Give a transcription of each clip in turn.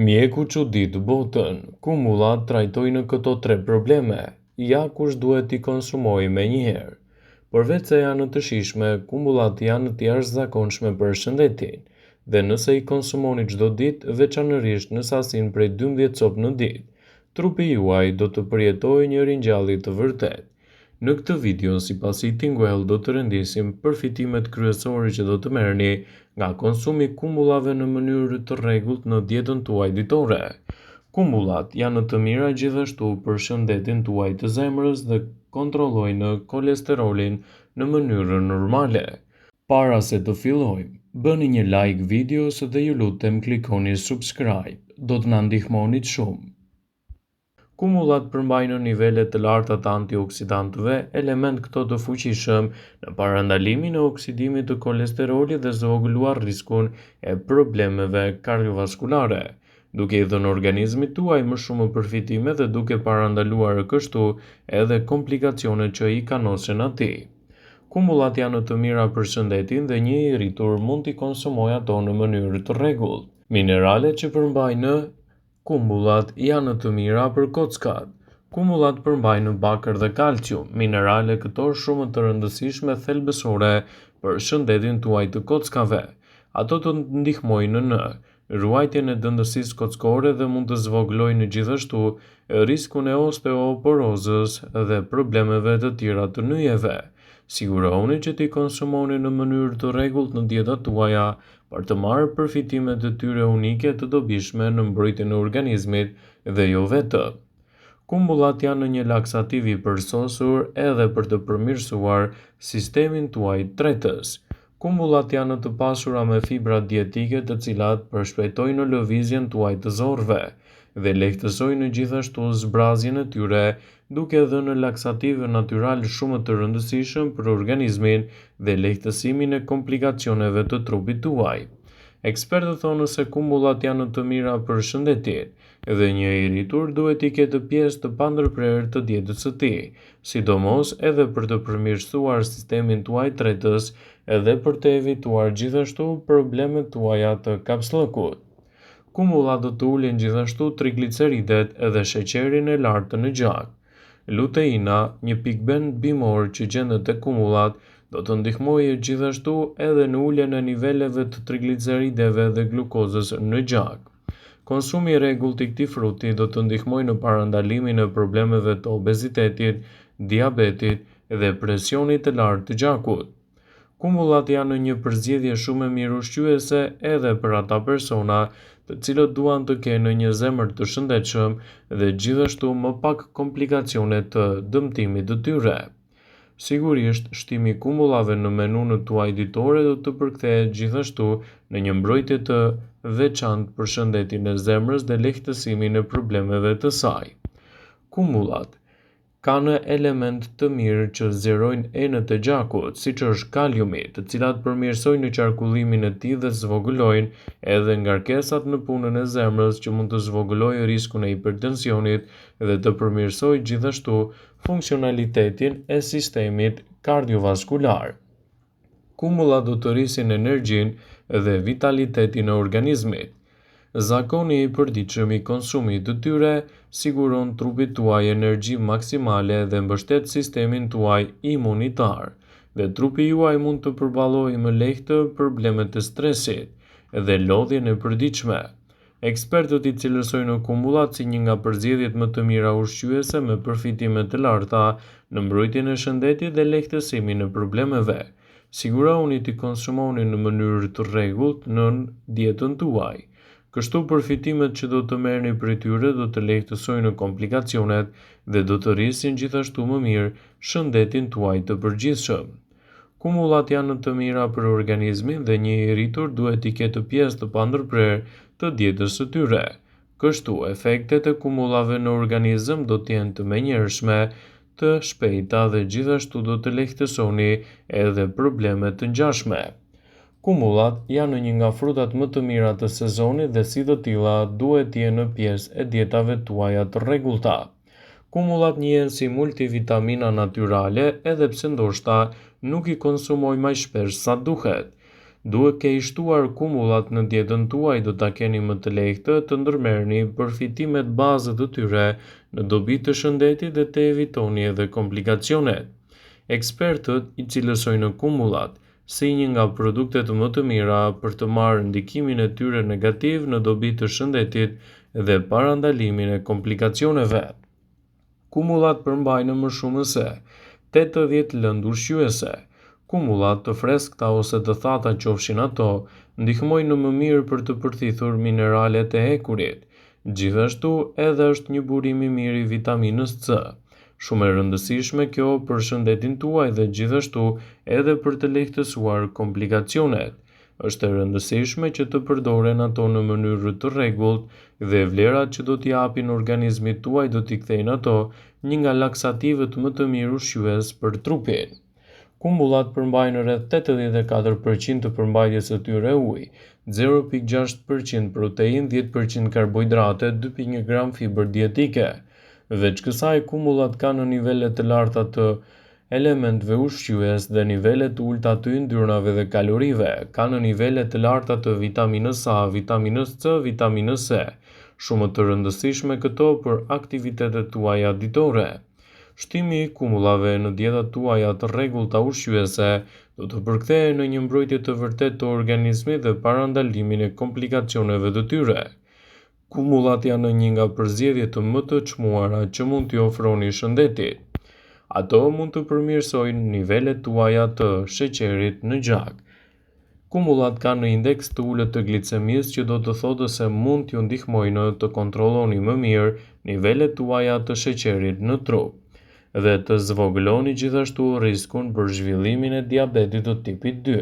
Mjeku çudit botën, Kumbullat trajtojnë këto tre probleme, ja kush duhet t'i konsumojë menjëherë. Përveç se janë të shijshme, kumbullat janë të jashtëzakonshme për shëndetin, dhe nëse i konsumoni çdo ditë, veçanërisht në sasinë prej 12 copë në ditë, trupi juaj do të përjetojë një ringjallje të vërtetë. Në këtë video, sipas Eating Well, do të rendisim përfitimet kryesore që do të merrni nga konsumi i kumbullave në mënyrë të rregullt në dietën tuaj ditore. Kumbullat janë të mira gjithashtu për shëndetin tuaj të zemrës dhe kontrollojnë kolesterolin në mënyrë normale. Para se të fillojmë, bëni një like videos dhe ju lutem klikoni subscribe, do të na ndihmonit shumë. Kumbullat përmbajnë nivele të larta të antioksidantëve, elementë këto të fuqishëm në parandalimin e oksidimit të kolesterolit dhe zvogëluar riskun e problemeve kardiovaskulare, duke i dhënë organizmit tuaj më shumë përfitime dhe duke parandaluar kështu edhe komplikacionet që i kanosen atij. Kumbullat janë të mira për shëndetin dhe një i rritur mund t'i konsumojë ato në mënyrë të rregullt. Mineralet që përmbajnë Kumbullat janë të mira për kockat. Kumbullat përmbajnë bakër dhe kalcium, minerale këto shumë të rëndësishme thelbësore për shëndetin tuaj të kockave. Ato të ndihmojnë në ruajtjen e dendësisë kockore dhe mund të zvogëlojnë gjithashtu riskun e osteoporozës dhe problemeve të tjera të nyjeve. Sigurohuni që t'i konsumoni në mënyrë të rregullt në dietat tuaja për të marrë përfitimet e tyre unike të dobishme në mbrojtjen e organizmit dhe jo vetëm. Kumbullat janë një laksativ i përsosur edhe për të përmirësuar sistemin tuaj tretës. Kumbullat janë të pasura me fibra dietike të cilat përshpejtojnë lëvizjen tuaj të zorrëve dhe lehtësojnë gjithashtu zbrazjen e tyre duke dhënë laksativ natyral shumë të rëndësishëm për organizmin dhe lehtësimin e komplikacioneve të trupit tuaj. Ekspertët thonë se kumbullat janë të mira për shëndetin dhe një i rritur duhet t'i ketë pjesë të pandërprerë të dietës së tij, sidomos edhe për të përmirësuar sistemin tuaj tretës dhe për të evituar gjithashtu problemet tuaja të kapsllëkut. Kumbullat do të ulin gjithashtu trigliceridet dhe sheqerin e lartë në gjak. Luteina, një pigment bimor që gjendet te kumbullat, do të ndihmojë gjithashtu edhe në uljen e niveleve të triglicerideve dhe glukozës në gjak. Konsumi i rregullt i këtij fruti do të ndihmojë në parandalimin e problemeve të obezitetit, diabetit dhe presionit të lartë të gjakut. Kumbullat janë një përzgjedhje shumë e mirë ushqyese edhe për ata persona të cilët duan të kenë një zemër të shëndetshëm dhe gjithashtu më pak komplikacione të dëmtimit të tyre. Sigurisht, shtimi i kumbullave në menunë tuaj ditore do të përkthehet gjithashtu në një mbrojtje të veçantë për shëndetin e zemrës dhe lehtësimin e problemeve të saj. Kumbullat Kanë elementë të mirë që zgjerojnë enët e gjakut, siç është kaliumi, të cilat përmirësojnë qarkullimin e tij dhe zvogëlojnë edhe ngarkesat në punën e zemrës që mund të zvogëlojë riskun e hipertensionit dhe të përmirësojë gjithashtu funksionalitetin e sistemit kardiovaskular. Kumbullat do të rrisin energjinë dhe vitalitetin e organizmit. Zakoni i përditshëm i konsumit të tyre siguron trupit tuaj energji maksimale dhe mbështet sistemin tuaj imunitar, dhe trupi juaj mund të përballojë më lehtë problemet e stresit dhe lodhjen e përditshme. Ekspertët i cilësojnë kumbullat si një nga përzgjedhjet më të mira ushqyese me përfitime të larta në mbrojtjen e shëndetit dhe lehtësimin e problemeve. Sigurohuni t'i konsumoni në mënyrë të rregullt në dietën tuaj. Kështu përfitimet që do të merrni prej tyre do të lehtësojnë komplikacionet dhe do të rrisin gjithashtu më mirë shëndetin tuaj të përgjithshëm. Kumbullat janë të mira për organizmin dhe një i rritur duhet t'i ketë pjesë të pandërprerë të dietës së tyre. Kështu, efektet e kumbullave në organizëm do të jenë të menjëhershme, të shpejta dhe gjithashtu do të lehtësoni edhe probleme të ngjashme. Kumbullat janë një nga frutat më të mira të sezonit dhe si të tilla duhet të jenë pjesë e dietave tuaja të rregullta. Kumbullat njihen si multivitamina natyrale edhe pse ndoshta nuk i konsumojmë aq shpesh sa duhet. Duke i shtuar kumbullat në dietën tuaj do ta keni më të lehtë të ndërmerrni përfitimet bazë të tyre në dobi të shëndetit dhe të evitoni edhe komplikacionet. Ekspertët i cilësojnë kumbullat si një nga produktet më të mira për të marrë ndikimin e tyre negativ në dobi të shëndetit dhe parandalimin e komplikacioneve. Kumbullat përmbajnë më shumë se 80 lëndë ushqyese. Kumbullat, të freskëta ose të thata qofshin ato, ndihmojnë më mirë për të përthithur mineralet e hekurit. Gjithashtu edhe është një burim i mirë i vitaminës C. Shumë e rëndësishme kjo për shëndetin tuaj dhe gjithashtu edhe për të lehtësuar komplikacionet. Është e rëndësishme që të përdoren ato në mënyrë të rregullt dhe vlerat që do t'i japin organizmit tuaj do t'i kthejnë ato një nga laksativët më të mirë ushqyes për trupin. Kumbullat përmbajnë rreth 84% të përmbajtjes së tyre ujë, 0.6% protein, 10% karbohidrate, 2.1 gram fibër dietike. Veç kësaj, kumbullat kanë nivele të larta të elementëve ushqyes dhe nivele të ulëta të yndyrnave dhe kalorive, kanë nivele të larta të vitaminës A, vitaminës C, vitaminës E, shumë të rëndësishme këto për aktivitetet tuaja ditore. Shtimi i kumbullave në dietat tuaja të rregullta ushqyese do të përkthehej në një mbrojtje të vërtetë të organizmit dhe parandalimin e komplikacioneve të tyre. Kumbullat janë një nga përzgjedhjet më të çmuara që mund t'i ofroni shëndetit. Ato mund të përmirësojnë nivelet tuaja të sheqerit në gjak. Kumbullat kanë indeks të ulët të glicemisë që do të thotë se mund t'ju ndihmojnë të kontrolloni më mirë nivelet tuaja të sheqerit në trup dhe të zvogëloni gjithashtu riskun për zhvillimin e diabetit të tipit 2.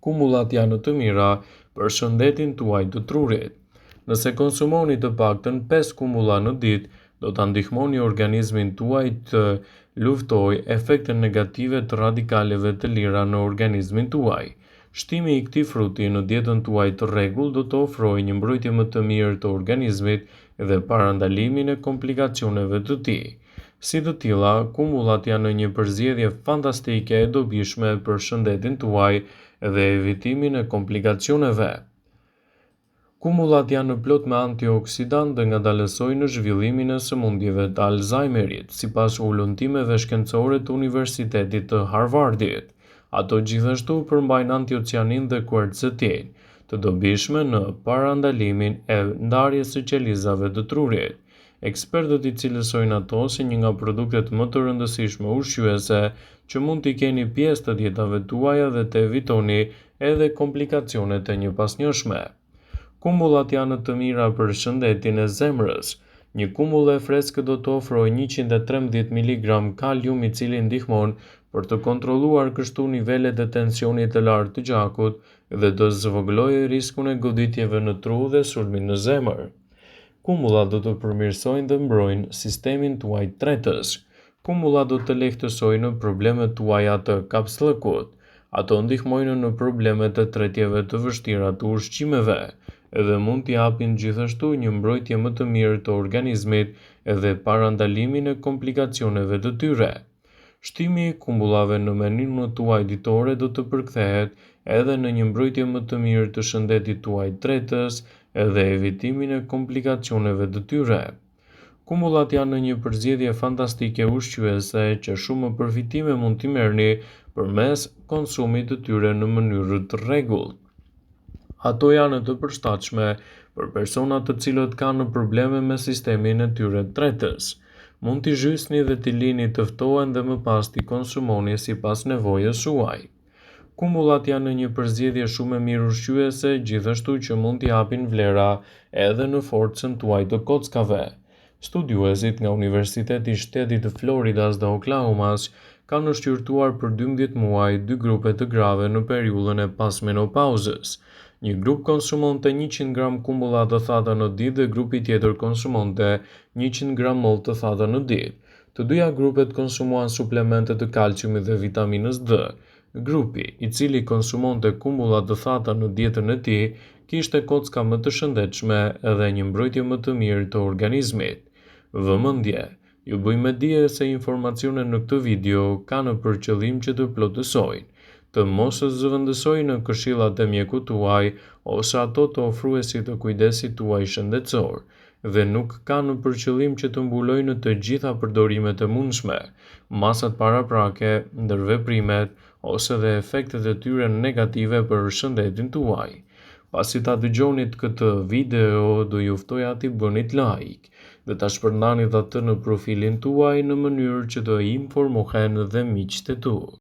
Kumbullat janë të mira për shëndetin tuaj të trurit. Nëse konsumoni të paktën 5 kumbulla në ditë, do ta ndihmoni organizmin tuaj të luftojë efektet negative të radikaleve të lira në organizmin tuaj. Shtimi i këtij fruti në dietën tuaj të rregullt do të ofrojë një mbrojtje më të mirë të organizmit dhe parandalimin e komplikacioneve të tij. Si të tilla, kumbullat janë një përzgjedhje fantastike e dobishme për shëndetin tuaj dhe evitimin e komplikacioneve. Kumbullat janë plot me antioksidantë dhe ngadalësojnë zhvillimin e sëmundjeve të Alzheimerit, sipas hulumtimeve shkencore të Universitetit të Harvardit. Ato gjithashtu përmbajnë antiocianin dhe kuercetin, të dobishme në parandalimin e ndarjes së qelizave të trurit. Ekspertët i cilësojnë ato si një nga produktet më të rëndësishme ushqyese që mund t'i keni pjesë të dietave tuaja dhe të evitoni edhe komplikacionet e njëpasnjëshme. Kumbullat janë të mira për shëndetin e zemrës. Një kumbull e freskët do të ofrojë 113 mg kalium i cili ndihmon për të kontrolluar kështu nivelet e tensionit të lartë të gjakut dhe të zvogëlojë riskun e goditjeve në tru dhe sulmin në zemër. Kumbullat do të përmirësojnë dhe mbrojnë sistemin tuaj tretës. Kumbullat do të lehtësojnë problemet tuaja të kapsllëkut. Ato ndihmojnë në problemet e tretjeve të vështira të ushqimeve dhe mund t'i japin gjithashtu një mbrojtje më të mirë të organizmit dhe parandalimin e komplikacioneve të tyre. Shtimi i kumbullave në menynë tuaj ditore do të përkthehet edhe në një mbrojtje më të mirë të shëndetit tuaj tretës dhe evitimin e komplikacioneve të tyre. Kumbullat janë një përzgjedhje fantastike ushqyese që shumë përfitime mund t'i merrni përmes konsumit të tyre në mënyrë të rregullt. Ato janë të përshtatshme për personat të cilët kanë probleme me sistemin e tyre tretës. Mund t'i zhysni dhe t'i lini të ftohen dhe më pas t'i konsumoni sipas nevojës suaj. Kumbullat janë një përzgjedhje shumë e mirë ushqyese, gjithashtu që mund t'i japin vlera edhe në forcën tuaj të kockave. Studiuesit nga Universiteti i Shtetit të Floridas dhe Oklahomas kanë shqyrtuar për 12 muaj dy grupe të grave në periudhën e pasmenopauzës. Një grup konsumonte 100 gram kumbulla të thata në ditë dhe grupi tjetër konsumonte 100 gram mollë të thata në ditë. Të dyja grupet konsumuan suplemente të kalciumit dhe vitaminës D. Grupi, i cili konsumonte kumbulla të thata në dietën e tij, kishte kocka më të shëndetshme dhe një mbrojtje më të mirë të organizmit. Vëmendje! Ju bëj me dije se informacionet në këtë video kanë për qëllim që të plotësojnë. të mos zëvendësojnë këshillat e mjekut tuaj ose ato të ofruesit të kujdesit tuaj shëndetësor dhe nuk kanë për qëllim që të mbulojnë të gjitha përdorimet e mundshme, masat paraprake, ndërveprimet ose dhe efektet e tyre negative për shëndetin tuaj. Pasi ta dëgjonit këtë video, do ju ftoja t'i bënit like dhe ta shpërndanit atë në profilin tuaj në mënyrë që të informohen dhe miqtë e tu.